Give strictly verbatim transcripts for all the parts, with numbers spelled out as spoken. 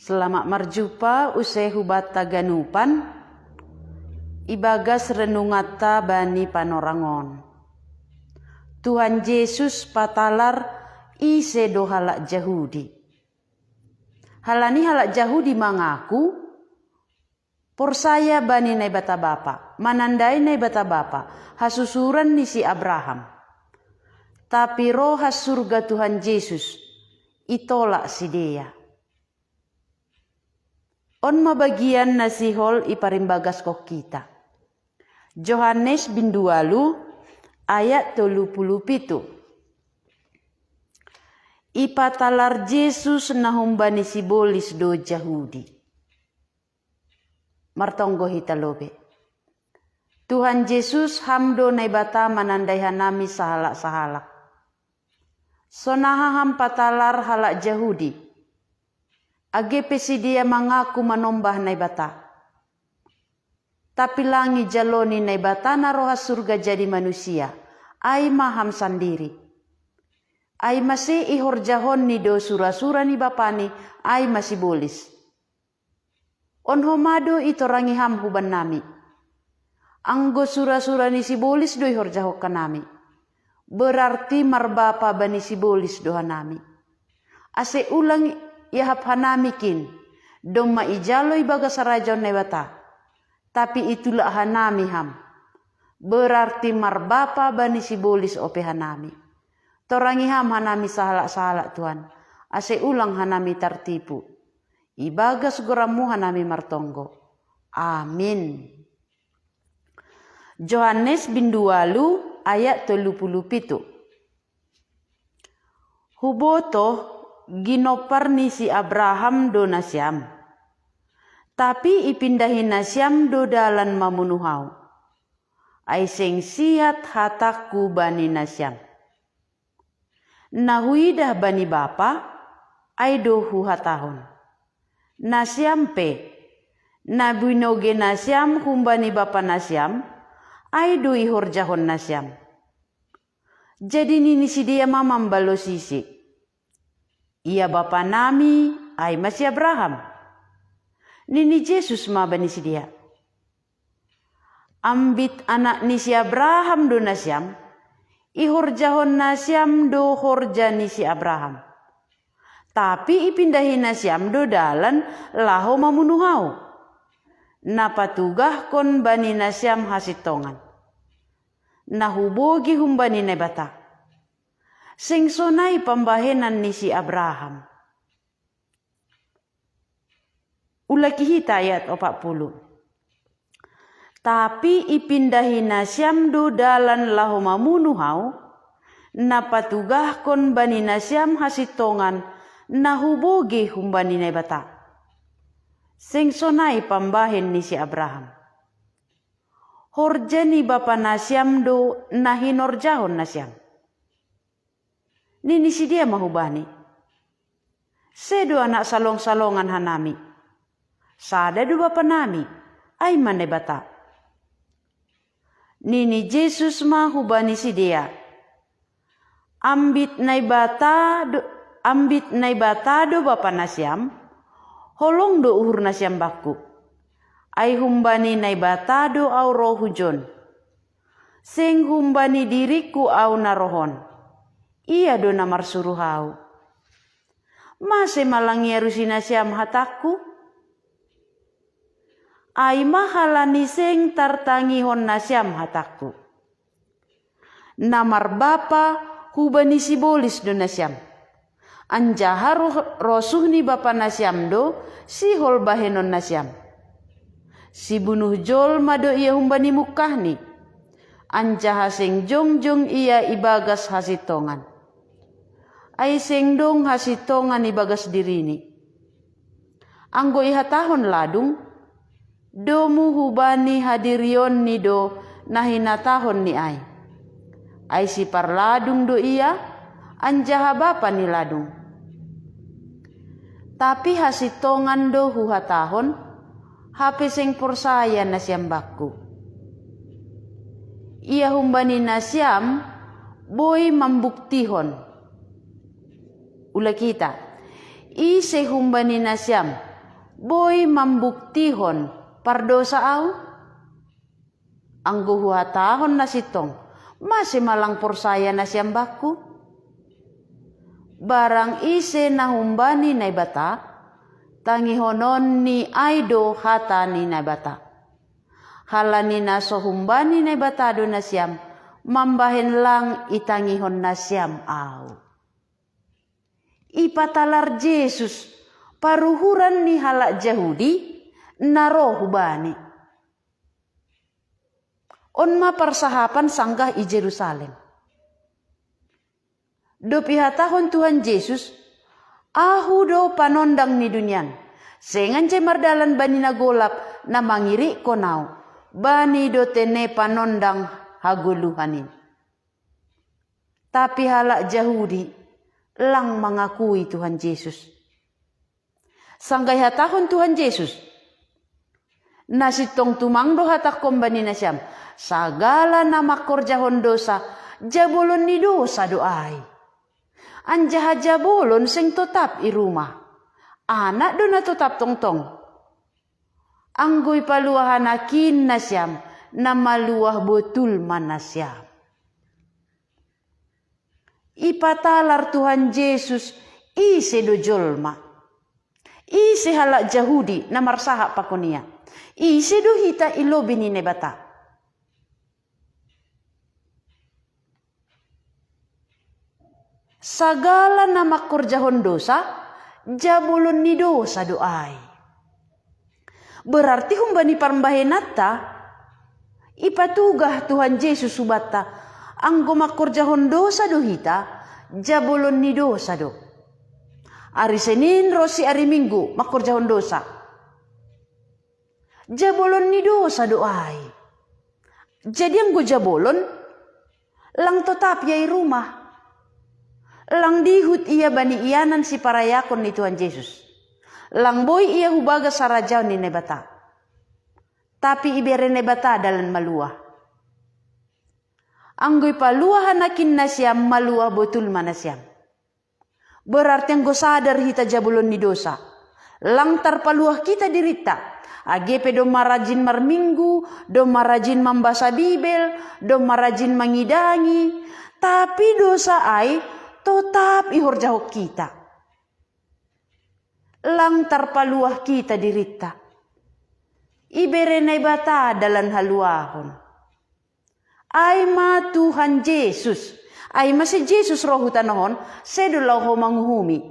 Selamat marjumpa use hubata ganupan ibagas renungata bani panorangon. Tuhan Yesus patalar ise do halak Jahudi. Halani halak Jahudi mangaku porsaya bani Naibata Bapa, manandai Naibata Bapa, hasusuran ni si Abraham. Tapi roh has surga Tuhan Yesus, itolak sidea. On ma bagian na sihol iparimbagaskon kita. Johannes bindualu ayat tolu puluh pitu. Ipatalar Yesus na humbani sibolis do Jahudi. Martonggo hita lobe. Tuhan Yesus, ham do Naibata manandai hanami sahalak-sahalak. Sonaha ham patalar halak Jahudi. Age pe sidea mangaku manombah Naibata. Tapi langi jaloni Naibata na roh has surga jadi manusia, ai ma ham sandiri. Ai mase ihorjahonni do sura-sura ni Bapani, ai ma sibolis. On homa do itorangi ham hubannami. Anggo sura-sura ni sibolis do ihorjahon hanami. Berarti marbapa bani sibolis do hanami. Ase ulang iahap hanami kin, domma ijalo ibagas harajaon Naibata. Tapi itulak hanami ham. Berarti marbapa bani sibolis ope hanami. Torangi ham hanami sahalak-sahalak Tuhan. Ase ulang hanami tartipu. Ibagas goranmu hanami martonggo. Amin. Johannes bindualu ayat tolu puluh pitu. Huboto ginompar ni si Abraham do nasiam. Tapi ipindahi nasiam do dalan mamunu hau. Ai seng siat hatangku bani nasiam. Na huidah bani Bapa, ai do huhatahon. Nasiam pe, na binoge nasiam humbani bapa nasiam, ai do ihorjahon nasiam. Jadi nini sidea ma mambalosisi, ia bapanami ai ma si Abraham. Nini Jesus ma bani sidea, ambit anak ni si Abraham do nasiam, ihorjahon nasiam do horja ni si Abraham. Tapi ipindahi nasiam do dalan laho mamunu hau. Na patugahkon bani nasiam hasintongan. Na hubogi humbani Naibata. Seng sonai pambahenan ni si Abraham. Ulaki hita ayat opat puluh. Tapi ipindahi nasiam do dalan laho mamunu hau, na patugahkon bani nasiam hasintongan na hubogi humbani Naibata. Seng sonai pambahen ni si Abraham. Horja ni bapa nasiam do na hinorjahon nasiam. Nini sidea ma hubani, sedo anak salong-salongan hanami. Sada do bapanami, ai ma Naibata. Nini Jesus ma hubani sidea, ambit Naibata do, ambit Naibata do bapa nasiam, holong do uhur nasiam bakku. Ai humbani Naibata do au ro hujon. Seng humbani diringku au na rohon. Ia do na marsuru hau. Mase ma lang iarusi nasiam hatangku? Ai ma halani seng tartangihon nasiam hatangku. Na marbapa hubani sibolis do nasiam. Anjaha roh-, rosuh ni bapa nasiam do sihol bahenon nasiam. Sibunuh jolma do ia humbani mungkahni. Anjaha seng jongjong ia ibagas hasintongan. Ai seng dong hasintongan ibagas dirini. Anggo ihatahon ladung, domu hubani hadirionni do na hinatahonni ai. Ai siparladung do ia, anjaha bapa ni ladung. Tapi hasintongan do huhatahon, hape seng porsaya nasiam bakku. Ia humbani nasiam boi mambuktihon. Ula kita. Ise humbani nasiam, boi mambuktihon pardosa au? Anggo huhatahon na sintong, mase ma lang porsaya nasiam bangku? Barang ise na humbani Naibata, tangihononni ai do hata ni Naibata. Halani na so humbani Naibata do nasiam, mambahen lang itangihon nasiam au. Ipatalar Jesus paruhuran ni halak Jahudi na roh hu Bani. On ma parsahapan sanggah i Jerusalem. Dob ihatahon Tuhan Jesus, "Ahu do panondang ni dunia an. Seng anjai mardalan bani na golap na mangirikkon Ahu, Bani do tene panondang hagoluhan in." Tapi halak Jahudi lang mangakui Tuhan Jesus. Sanggah ihatahon Tuhan Jesus, "Na sintong tumang do hatangkon bani nasiam, sagala na mangkorjahon dosa, jabolon ni dosa do ai. Anjaha jabolon seng totap i rumah. Anak do na totap tongtong. Anggo ipaluah Anak in nasiam, na maluah botul ma nasiam." Ipatalar Tuhan Jesus ise do jolma. Ise halak Jahudi na marsahap pakon Ia? Ise do hita i lobei ni Naibata? Sagala na mangkorjahon dosa, jabolon ni dosa do ai. Berarti humbani parbahenanta, ipatugah Tuhan Jesus hubanta, anggo mangkorjahon dosa do hita, jabolon ni dosa do. Ari Senin ronsi ari Minggu mangkorjahon dosa, jabolon ni dosa do ai. Jadi anggo jabolon, lang totap ia i rumah. Lang dihut ia bani ianan siparayakon ni Tuhan Jesus. Lang boi ia hu bagas harajaon ni Naibata. Tapi ibere Naibata dalan maluah. Anggo ipaluah Anak in nasiam, maluah botul ma nasiam. Berarti anggo sadar hita jabolon ni dosa, lang tarpaluah hita dirinta. Age pe domma rajin marminggu, domma rajin mambasa Bibel, domma rajin mangidangi, tapi dosa ai totap ihorjahon hita. Lang tarpaluah hita dirinta. Ibere Naibata dalan haluahon. Ai ma Tuhan Jesus. Ai mase Jesus ro hu tanoh on, sedo laho manguhumi.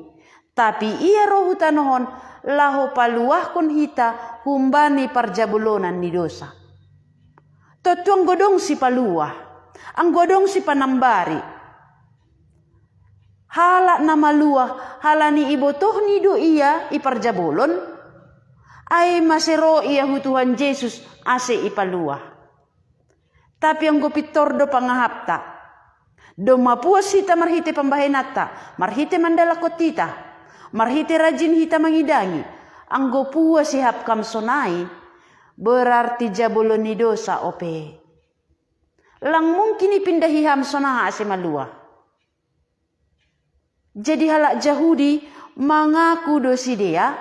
Tapi Ia ro hu tanoh on, laho paluahkon hita humbani parjabolonan ni dosa. Tontu anggo adong sipaluah, anggo adong sipanambari. Halak na maluah, halani ibotohni do ia i parjabolon, ai mase ro ia hu Tuhan Jesus ase ipaluah. Tapi anggo pintor do pangahapta, domma puas hita marhite pambahenanta, marhite mandalankon hita, marhite rajin hita mangidangi, anggo puas ihap ham sonai, berarti jabolon ni dosa ope. Lang mungkin ipindahi ham sonaha ase maluah. Jadi halak Jahudi mangaku do sidea,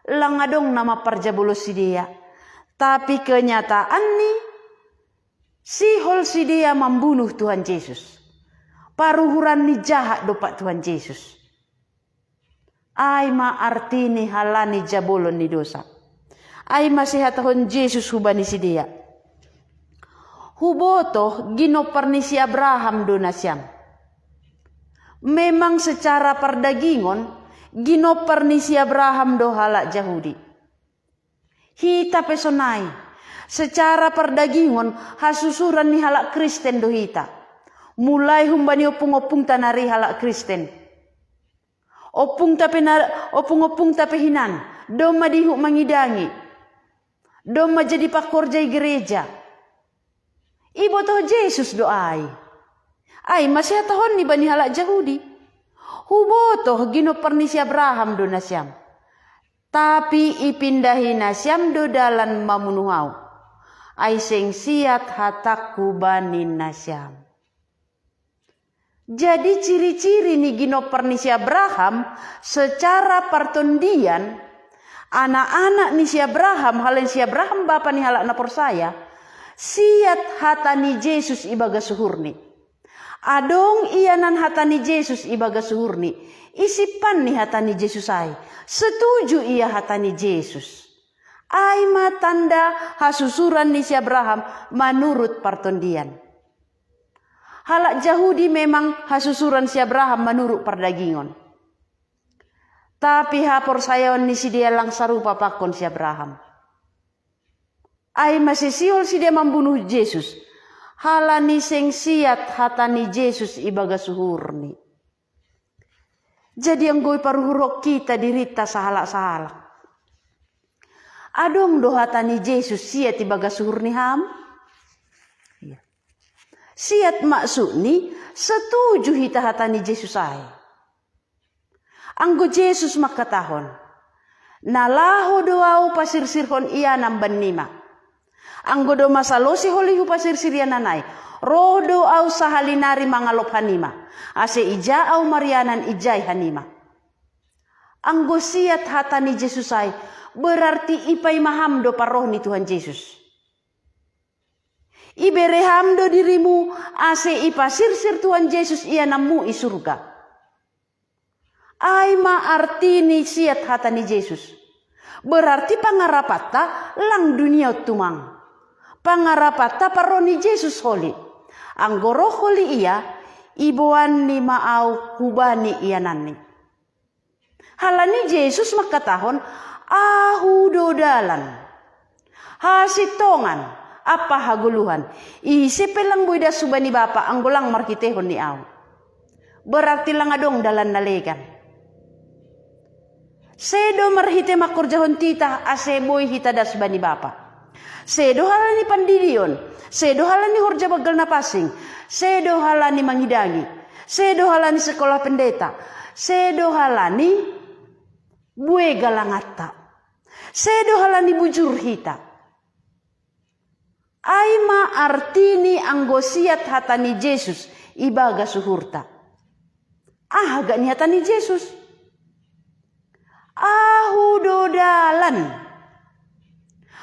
lang adong na mamparjabolo sidea. Tapi kenyataanni, sihol sidea mambunuh Tuhan Jesus. Paruhuran ni jahat dompak Tuhan Jesus. Ai ma artini halani jabolon ni dosa. Ai ma sihatahon Jesus hubani sidea, "Hubotoh ginompar ni si Abraham do nasiam." Memang secara pardagingon, ginompar ni si Abraham do halak Jahudi. Hita pe sonai, secara pardagingon, hasusuran ni halak Kristen do hita. Mulai humbani ompung-ompungta nari halak Kristen. Ompungta pe na, ompung-ompungta pe hinan, domma dihut mangidangi, domma jadi pangkorja i gereja. Ibotoh Jesus do ai. Ai ma sihatahonni bani halak Jahudi, "Hubotoh ginompar ni si Abraham do nasiam. Tapi ipindahi nasiam do dalan mamunuh ahu. Ai seng siat hatangku bani nasiam." Jadi ciri-ciri ni ginompar ni si Abraham secara partondian, Anak-anak ni si Abraham, halain si Abraham bapa ni halak na porsaya, siat hata ni Jesus ibagas uhurni. Adong ianan hata ni Jesus ibagas uhurni, isip panni hata ni Jesus ai. Setuju ia hata ni Jesus. Ai ma tanda hasusuran ni si Abraham manurut partondian. Halak Jahudi memang hasusuran si Abraham manurut pardagingon. Tapi haporsayaon ni sidea lang sarupa pakon si Abraham. Ai ma sisihol sidea mambunuh Jesus, halani seng siat hata ni Jesus ibagas uhurni. Jadi anggo iparuhurhon hita dirinta sahalak-sahalak, adong do hata ni Jesus siat ibagas uhur ni ham? Iya. Siat maksudni, setuju hita hata ni Jesus ai. Anggo Jesus mangkatahon, na laho do ahu pasirsirhon ianan bannima. Anggo domma salose holi hupasirsir ianan ai, roh do ahu sahali nari mangalop hanima, ase ija ahu marianan ijai hanima. Anggo siat hata ni Jesus ai, berarti ipaima ham do parroh ni Tuhan Jesus. Ibere ham do dirimu ase ipasirsir Tuhan Jesus iananmu i surga. Ai ma arti ni siat hata ni Jesus. Berarti pangarapanta lang dunia on tumang. Pangarapanta parroh ni Jesus holi. Anggo roh holi ia, iboanni ma ahu hubani iananni. Halani Jesus mangkatahon, ahu do dalan, hasintongan, ampa hagoluhan. Ise pe lang boi das hubani Bapa anggo lang marhiteihon ni ahu. Berarti lang adong dalan na legan. Sedo marhite mangkorjahon titah ase boi hita das bani Bapa. Sedo halani pandidion, sedo halani horja banggal na pansing, sedo halani mangidangi, sedo halani sekolah pendeta, sedo halani bue galanganta, sedo halani bujur hita. Ai ma artini anggo siat hata ni Jesus ibagas uhurta. Aha gak ni hata ni Jesus? Ahu do dalan.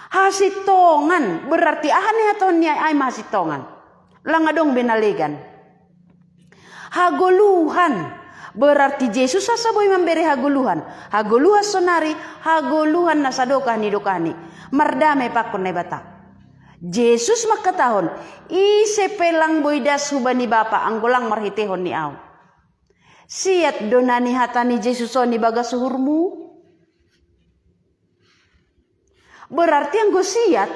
Hasintongan, berarti aha ni hata ni ai ma hasintongan? Lang adong be na legan. Hagoluhan, berarti Jesus asa boi mambere hagoluhan. Hagoluhan sonari, hagoluhan na sadokah ni dokahni. Mardame pakon Naibata. Jesus mangkatahon, ise pe lang boi das hubani Bapa anggo lang marhiteihon ni ahu. Siat do na ni hata ni Jesus on ibagas uhurmu? Berarti anggo siat,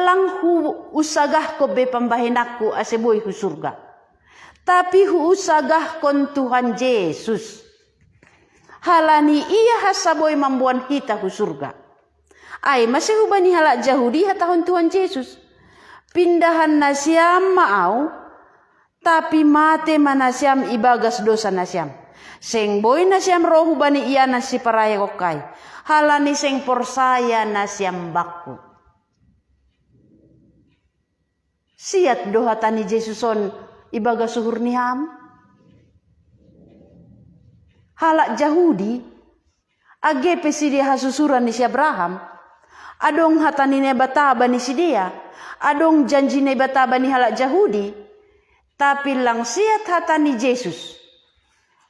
lang huunsagahkon be pambahenangku ase boi hu surga. Tapi huunsagahkon Tuhan Jesus. Halani ia hansa boi mamboan hita hu surga. Ai ma sihubani halak Jahudi hatahon Tuhan Jesus, pindahan nasiam ma ahu, tapi mate ma nasiam ibagas dosa nasiam. Seng boi nasiam ro hubani ianan siparayangonkai, halani seng porsaya nasiam bakku. Siat do hata ni Jesus on ibagas uhur ni ham? Halak Jahudi, age pe sidea hasusuran ni si Abraham, adong hata ni Naibata bani sidea, adong janji Naibata bani halak Jahudi, tapi lang siat hata ni Jesus.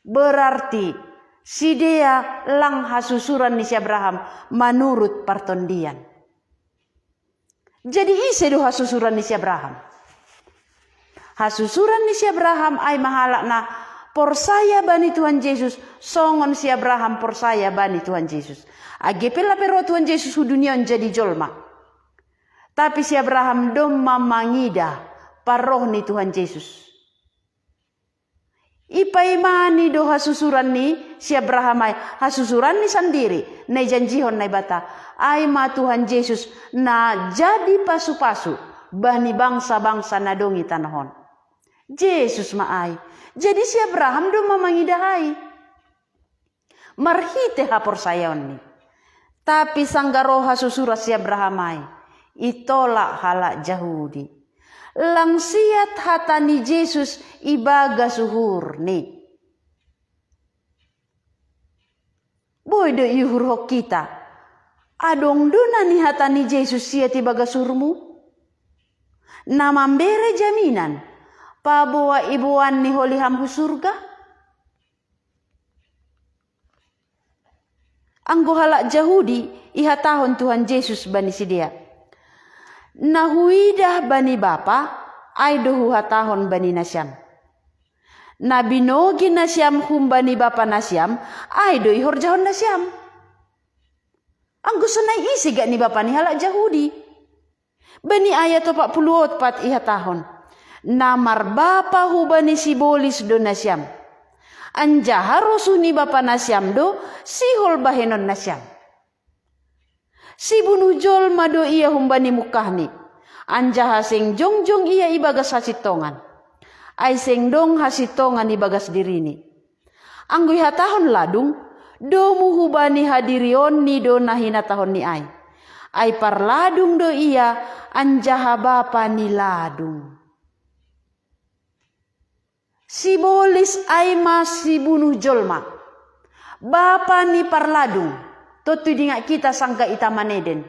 Berarti sidea lang hasusuran ni si Abraham manurut partondian. Jadi ise do hasusuran ni si Abraham? Hasusuran ni si Abraham ai ma halak na porsaya bani Tuhan Jesus, songon si Abraham porsaya bani Tuhan Jesus. Age pe lape ro Tuhan Jesus hu dunia on jadi jolma, tapi si Abraham domma mangida parroh ni Tuhan Jesus. Ipaimani do hasusuran ni si Abraham ai, hasusuran ni sandiri na ijanjihon Naibata, ai ma Tuhan Jesus na jadi pasu-pasu bani bangsa-bangsa na dong i tanoh on. Jesus ma ai. Jadi si Abraham domma mangida ai marhite haporsayaonni. Tapi sanggah ro hasusuran si Abraham ai, itolak halak Jahudi. Lang siat hata ni Jesus ibagas uhurni. Boi do iuhurhon hita Adong do na nihata ni Jesus siat ibagas uhurmu, na mambere jaminan paboa iboan ni holiham hu surga? Anggo halak Jahudi, ihatahon Tuhan Jesus bani sidea: Na huidah bani Bapa, ai do huhatahon bani nasiam. Na binogi nasiam humbani bapa nasiam, ai do ihorjahon nasiam. Anggo sonai, ise gak ni bapa ni halak Jahudi? Bani ayat opat puluh opat ihatahon: Na marbapa hubani sibolis do nasiam, anjaha rosuh ni bapa nasiam do sihol bahenon nasiam. Sibunuh jolma do ia humbani mungkahni, anjaha seng jongjong ia ibagas hasintongan. Ai seng dong hasintongan ibagas dirini. Anggo ihatahon ladung, domu hubani hadirionni do na hinatahonni ai. Ai parladung do ia, anjaha bapa ni ladung. Sibolis ai ma sibunuh jolma, bapa ni parladung. Tontu didingat hita sanggah i Taman Eden.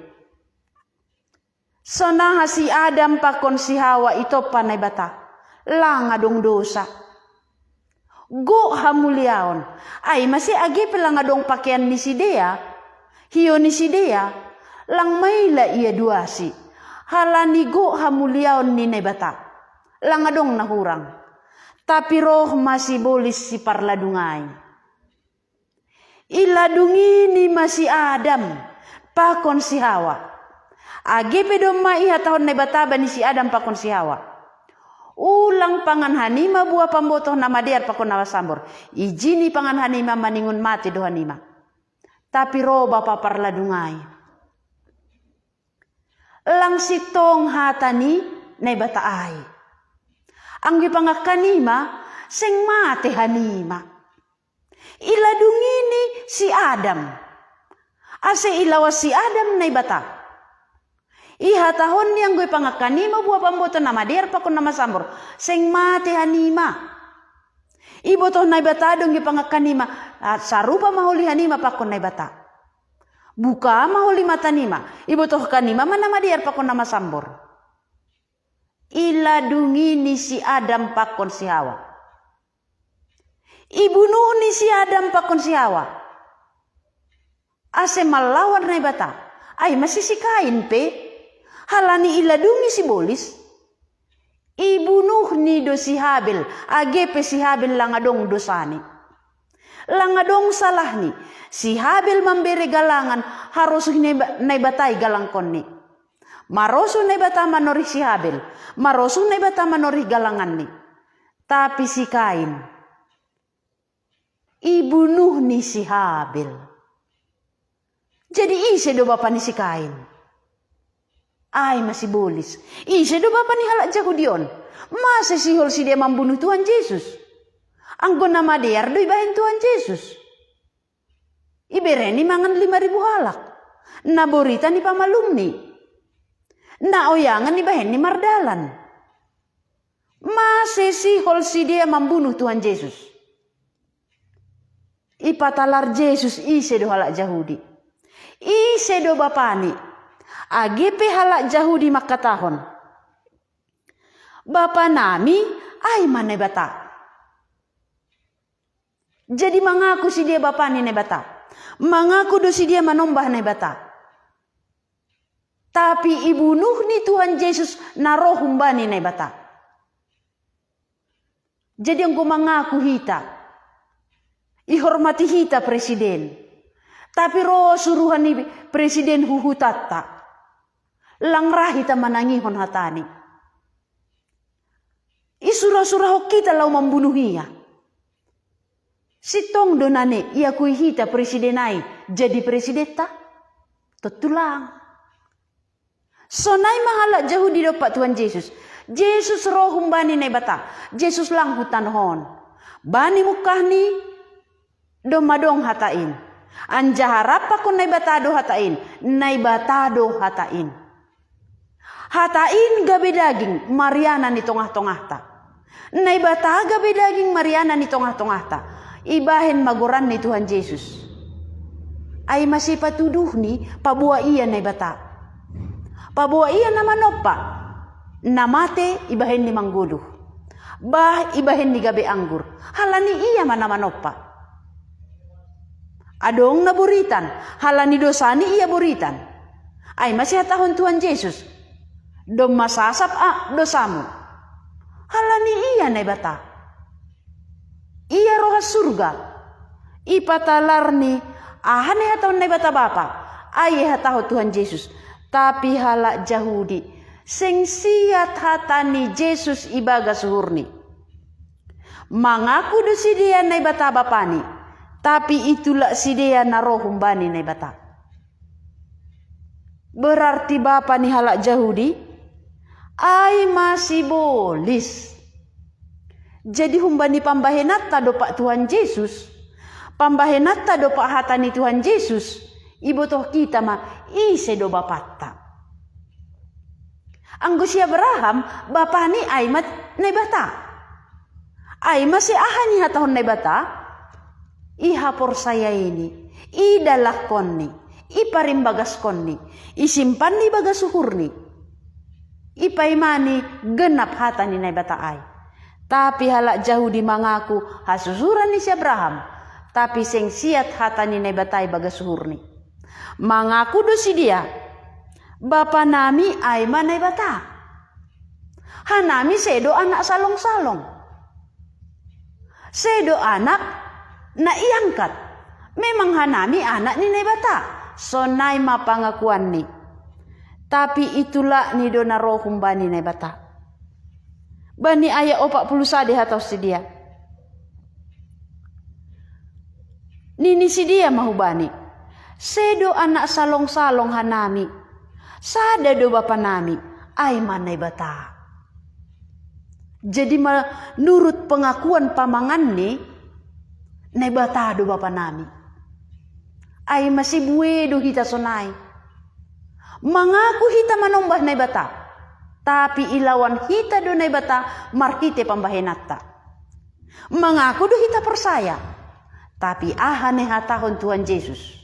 Sonaha si Adam pakon si Hawa itompa Naibata, langa dong dosa. Gok hamuliaon, ai mase age pe langa dong pakean ni sidea, hio ni sidea, lang maila ia duasi, halani gok hamuliaon ni Naibata, langa dong na hurang. Tapi roh ma sibolis siparladung ai. Iladungini ma si Adam pakon si Hawa. Age pe domma ihatahon Naibata bani si Adam pakon si Hawa: Ulang pangan hanima buah pambotoh na madear pakon na masambor. Ijini pangan hanima maningon mate do hanima. Tapi ro bapa parladung ai. Lang sintong hata ni Naibata ai. Anggo ipangan hanima, seng mate hanima. Iladungini si Adam. Ase ilawas si Adam Naibata. Ihatahonni anggo ipangan hanima buah pambotoh na madear pakon na masambor, seng mate hanima. Ibotoh Naibata do anggo ipangan hanima, ah, sarupa ma holi hanima pakon Naibata. Buka ma holi matanima, ibotoh hanima ma na madear pakon na masambor. Iladungini si Adam pakon si Hawa. Ibunuhni si Adam pakon si Hawa ase mallawan Naibata. Ai mase si Kain pe, halani iladungi sibolis, ibunuhni do si Habel, age pe si Habel langa dong dosani. Langa dong salahni. Si Habel mambere galangan, harosuh Naiba-, Naibata i galangkonni. Marosuh Naibata manorih si Habel, marosuh Naibata manorih galanganni. Tapi si Kain, ibunuhni si Habel. Jadi ise do bapa ni si Kain? Ai ma sibolis. Ise do bapa ni halak Jahudi on? Mase sihol sidea mambunuh Tuhan Jesus? Anggo na madear do ibahen Tuhan Jesus. Ibereni mangan lima ribu halak. Na boritan ipamalumni. Na oyangan ibahenni mardalan. Mase sihol sidea mambunuh Tuhan Jesus? Ipatalar Jesus ise do halak Jahudi. Ise do bapani? Age pe halak Jahudi mangkatahon: Bapanami ai ma Naibata. Jadi mangaku sidea bapa ni Naibata. Mangaku do sidea manombah Naibata. Tapi ibunuhni Tuhan Jesus na roh humbani Naibata. Jadi anggo mangaku hita, ihormati hita presiden, tapi ro suruhan ni presiden hu hutanta, lang ra hita manangihon hatani. Isurah-surahon hita laho mambunuh ia. Sintong do nane iakui hita presiden ai jadi presidenta? Tontu lang. Sonai ma halak Jahudi dompak Tuhan Jesus. Jesus ro humbani Naibata. Jesus lang hu tanoh on. Bani mungkahni domma dong hata in. Anjaha rap pakon Naibata do hata in. Naibata do hata in. Hata in gabe daging, marianan i tongah-tongahta. Naibata gabe daging, marianan i tongah-tongahta. Ibahen ma goran ni Tuhan Jesus. Ai ma sipatuduhni paboa ia Naibata. Paboa ia na manompa, na mate ibahen ni manggoluh, bah ibahen ni gabe anggur, halani ia ma na manompa. Adong na boritan, halani dosani ia boritan. Ai ma sihatahon Tuhan Jesus: Domma sasap a dosamu. Halani ia Naibata. Ia roha surga. Ipatalarni aha na ihatahon Naibata Bapa, ai ihatahon Tuhan Jesus. Tapi halak Jahudi seng siat hata ni Jesus ibagas uhurni. Mangaku do sidea Naibata Bapani, tapi itulak sidea na roh humbani Naibata. Berarti bapa ni halak Jahudi ai ma sibolis. Jadi humbani pambahenanta dompak Tuhan Jesus, pambahenanta dompak hata ni Tuhan Jesus, ibotoh kita ma ise do bapanta. Anggo si Abraham, bapani ai ma Naibata. Ai ma si aha ni hatahon Naibata? Ihaporsayaini, idalakkonni, iparimbagaskonni, isimpanni ibagas uhurni. Ipaimani genap hata ni Naibata ai. Tapi halak Jahudi mangaku hasusuran ni si Abraham, tapi seng siat hata ni Naibata ibagas uhurni. Mangaku do sidea: Bapanami ai ma Naibata. Hanami sedo anak salong-salong. Sedo anak na iangkat. Memang hanami anak ni Naibata. Sonai ma pangakuanni. Tapi itulakni do na roh humbani Naibata. Bani ayat opat puluh sada ihatahon sidea. Nini sidea ma hubani: Sedo anak salong-salong hanami. Sada do bapanami, ai ma Naibata. Jadi menurut pengakuan pamanganni, Naibata do bapanami. Ai ma sibue do hita sonai. Mangaku hita manombah Naibata, tapi ilawan hita do Naibata marhite pambahenanta. Mangaku do hita porsaya, tapi aha na ihatahon Tuhan Jesus?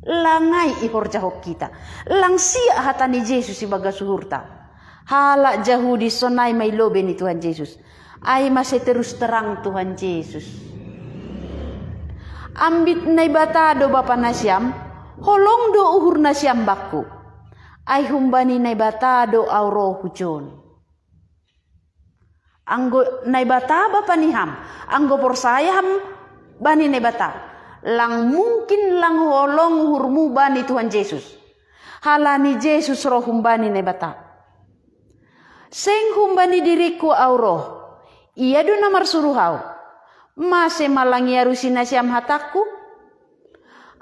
Lang ai ihorjahon hita. Lang siat hata ni Jesus ibagas uhurta. Halak Jahudi sonai ma i lobei ni Tuhan Jesus. Ai ma sai terus terang Tuhan Jesus: Ambit Naibata do bapa nasiam, holong do uhur nasiam bangku. Ai humbani Naibata do au ro hujon. Anggo Naibata bapa ni ham, anggo porsaya ham bani Naibata, lang mungkin lang holong uhurmu bani Tuhan Jesus. Halani Jesus roh humbani Naibata. Seng humbani diringku au roh, Ia do na marsuruh au. Mase ma lang iarusi nasiam hatangku?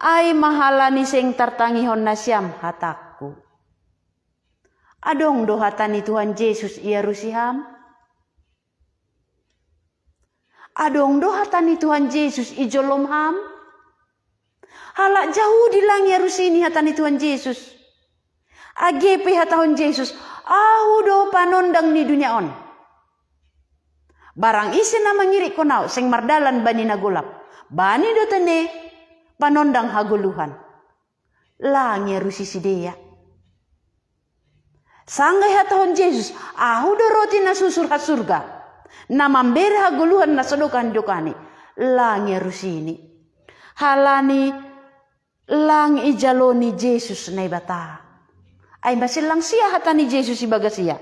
Ai ma halani seng tartangihon nasiam hatangku. Adong do hata ni Tuhan Jesus iarusi ham? Adong do hata ni Tuhan Jesus ijolom ham? Halak Jahudi lang iarusini hata ni Tuhan Jesus. Age pe ihatahon Jesus: Ahu do panondang ni dunia on. Barang ise na mangirikkon au seng mardalan bani na golap, bani do tene panondang hagoluhan. Lang iarusi sidea. Sanggah ihatahon Jesus: Ahu do roti na susur ha surga, na mambere hagoluhan na so dokah ni dokahni. Lang iarusini. Halani lang ijaloni Jesus Naibata. Ai ma seng lang siat hata ni Jesus ibagas ia.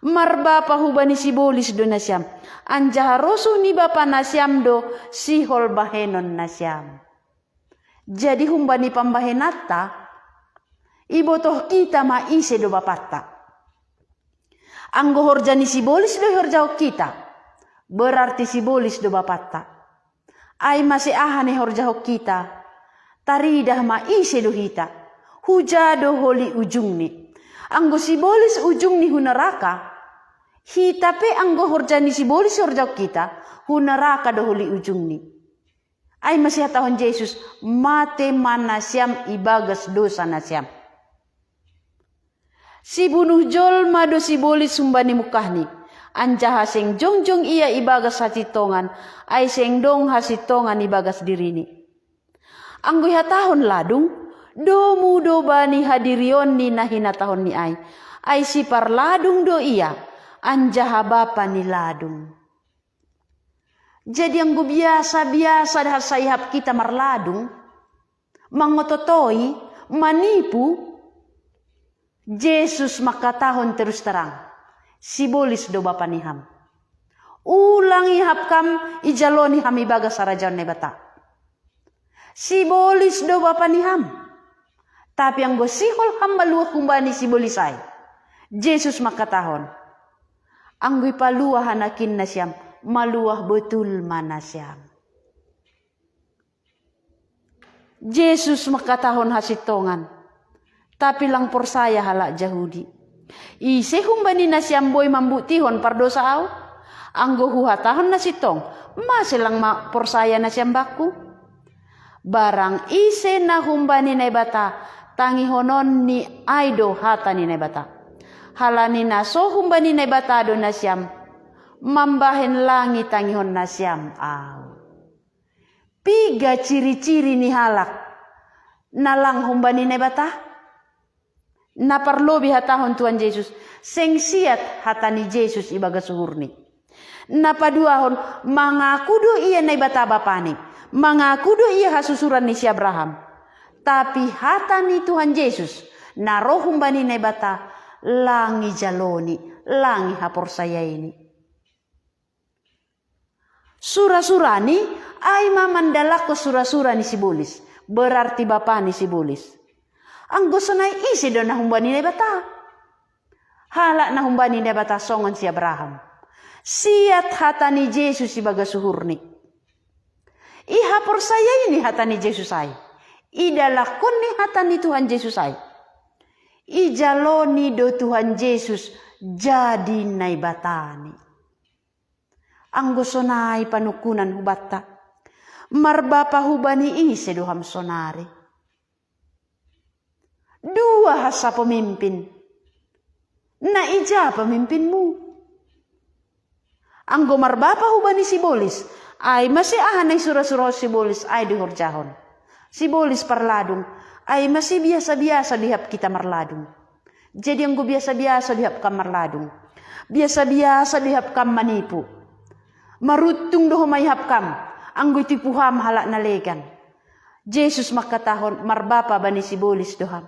Marbapa hubani sibolis do nasiam, anjaha rosuh ni bapa nasiam do sihol bahenon nasiam. Jadi humbani pambahenanta, ibotoh hita ma ise do bapanta. Anggo horja ni sibolis do ihorjahon hita, berarti sibolis do bapanta. Ai ma seng aha na ihorjahon hita, taridah ma ise do hita, huja do holi ujungni. Anggo sibolis ujungni hu neraka, hita pe anggo horja ni sibolis ihorjahon hita, hu neraka do holi ujungni. Ai ma sihatahon Jesus: Mate ma nasiam ibagas dosa nasiam. Sibunuh jolma do sibolis humbani mungkahni, anjaha seng jongjong ia ibagas hasintongan, ai seng dong hasintongan ibagas dirini. Anggo ihatahon ladung, domu do bani hadirionni na hinatahonni ai. Ai siparladung do ia, anjaha bapa ni ladung. Jadi anggo biasa-biasa da saihap kita marladung, mangototoi, manipu, Jesus mangkatahon terus terang, sibolis do bapa ni ham. Ulang ihap kam, ijaloni ham ibagas harajaon Naibata. Sibolis do bapa ni ham. Tapi anggo sihol ham maluah humbani sibolis ai, Jesus mangkatahon, anggo ipaluah anakin nasiam, maluah botul ma nasiam. Jesus mangkatahon hasintongan, tapi lang porsaya halak Jahudi. Ise humbani nasiam boi mambuktihon pardosa au? Anggo huhatahon na sintong, mase lang ma porsaya nasiam bakku? Barang ise na humbani Naibata, tangihononni ai do hata ni Naibata. Halani na so humbani Naibata do nasiam, mambahen lang itangihon nasiam au. Piga ciri-ciri ni halak na lang humbani Naibata? Na parlobei hatahon Tuhan Jesus, seng siat hata ni Jesus ibagas uhurni. Na paduahon, mangaku do ia Naibata Bapani, mangaku do ia hasusuran ni si Abraham. Tapi hata ni Tuhan Jesus, na ro humbani Naibata, lang ijaloni, lang ihaporsayaini. Sura-surani, ai ma mandalakkon sura-sura ni sibolis, berarti bapa ni sibolis. Anggo sonai ise do na humbani Naibata? Halak na humbani Naibata songon si Abraham. Siat hata ni Jesus ibagas uhurni. Ihaporsayaini hata ni Jesus ai. Idalakkonni hata ni Tuhan Jesus ai. Ijaloni do Tuhan Jesus jadi Naibatani. Anggo sonai panungkunan hubanta, marbapa hubani ise do ham sonari? Dua hansa pemimpin. Na ija pemimpinmu? Anggo marbapa hubani sibolis, ai mase aha na isura-surahon sibolis ai dihorjahon? Sibolis parladung, ai mase biasa-biasa do ihap kita marladung. Jadi anggo biasa-biasa do ihap kam marladung, biasa-biasa do ihap kam manipu, maruntung do homa ihap kam, anggo itipu ham halak na legan. Jesus mangkatahon, marbapa bani sibolis do ham.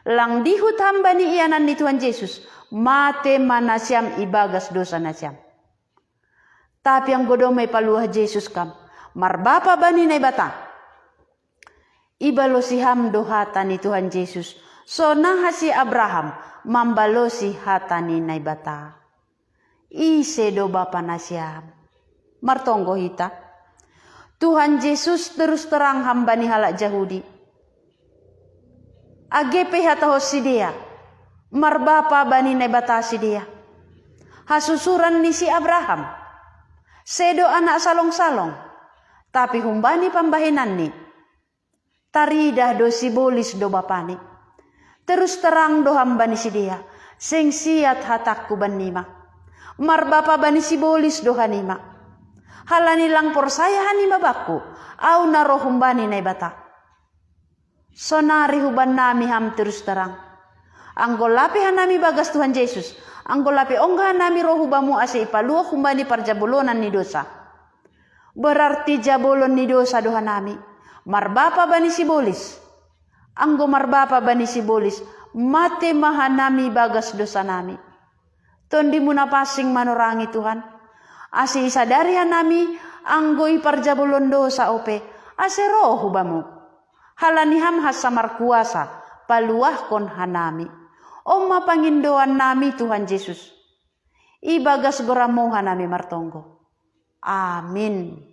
Lang dihut ham bani ianan ni Tuhan Jesus, mate ma nasiam ibagas dosa nasiam. Tapi anggo domma ipaluah Jesus kam, marbapa bani Naibata, ibalosi ham do hata ni Tuhan Jesus, sonaha si Abraham mambalosi hata ni Naibata. Ise do bapa nasiam? Martonggo hita. Tuhan Jesus terus terang ham bani halak Jahudi. Age pe ihatahon sidea, marbapa bani Naibata sidea. Hasusuran ni si Abraham. Sedo anak salong-salong. Tapi humbani pambahenanni, taridah do sibolis do bapani. Terus terang do ham bani sidea, seng siat hatangku bannima. Marbapa bani sibolis do hanima. Halani lang porsaya hanima bakku, au na ro humbani Naibata. Sonari hubannami ham terus terang. Anggo lape hanami bagas Tuhan Jesus, anggo lape ongga hanami ro hubamu ase ipaluah humbani parjabolonan ni dosa. Berarti jabolon ni dosa do hanami. Marbapa bani sibolis. Anggo marbapa bani sibolis, mate ma hanami bagas dosanami. Tondimu na pansing manorangi Tuhan. Ase isadari hanami, anggo iparjabolon dosa ope, ase ro hubamu. Halani ham hansa markuasa, paluahkon hanami. On ma pangindoannami Tuhan Jesus. Ibagas goranmu hanami martonggo. Amin.